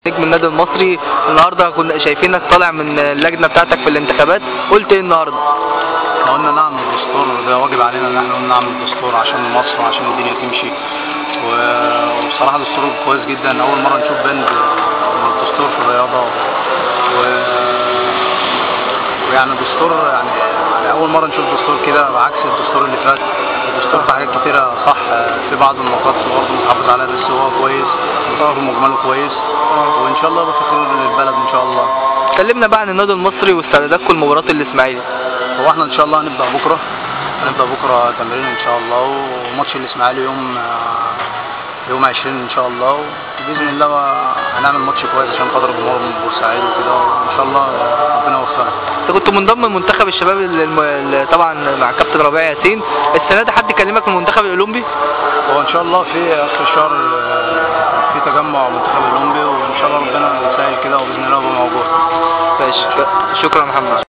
نجم النادي المصري، النهارده كنا شايفينك طالع من اللجنة بتاعتك في الانتخابات، قلت ايه النهارده؟ احنا قلنا نعمل دستور، ده واجب علينا ان احنا قلنا نعمل دستور عشان مصر وعشان الدنيا تمشي. وبصراحة دستور كويس جدا، اول مرة نشوف بند من الدستور في الرياضة، ويعني دستور يعني اول مرة نشوف دستور كده بعكس الدستور اللي فات. الدستور في حاجات كتيرة صح، في بعض النقاط برضه متحافظ عليها، بس هو كويس، دستور مجمله كويس، وان شاء الله يبقى في خير للبلد ان شاء الله. اتكلمنا بقى عن النادي المصري واستعداداتكم لمباراة الاسماعيلي. هو احنا ان شاء الله هنبدا بكره، تمرين ان شاء الله، وماتش الاسماعيلي يوم 20 ان شاء الله، وباذن الله هنعمل ماتش كويس عشان خاطر الجمهور من بورسعيد وكده، وان شاء الله ربنا يوفقنا. انت كنت منضم لمنتخب الشباب طبعا مع كابتن ربيع ياسين، السنة دي حد كلمك من المنتخب الاولمبي؟ هو ان شاء الله في اخر الشهر في تجمع منتخب الاولمبي، وان شاء الله ربنا يسهل كده وباذن الله ابقى موجود. ماشي، شكرا محمد.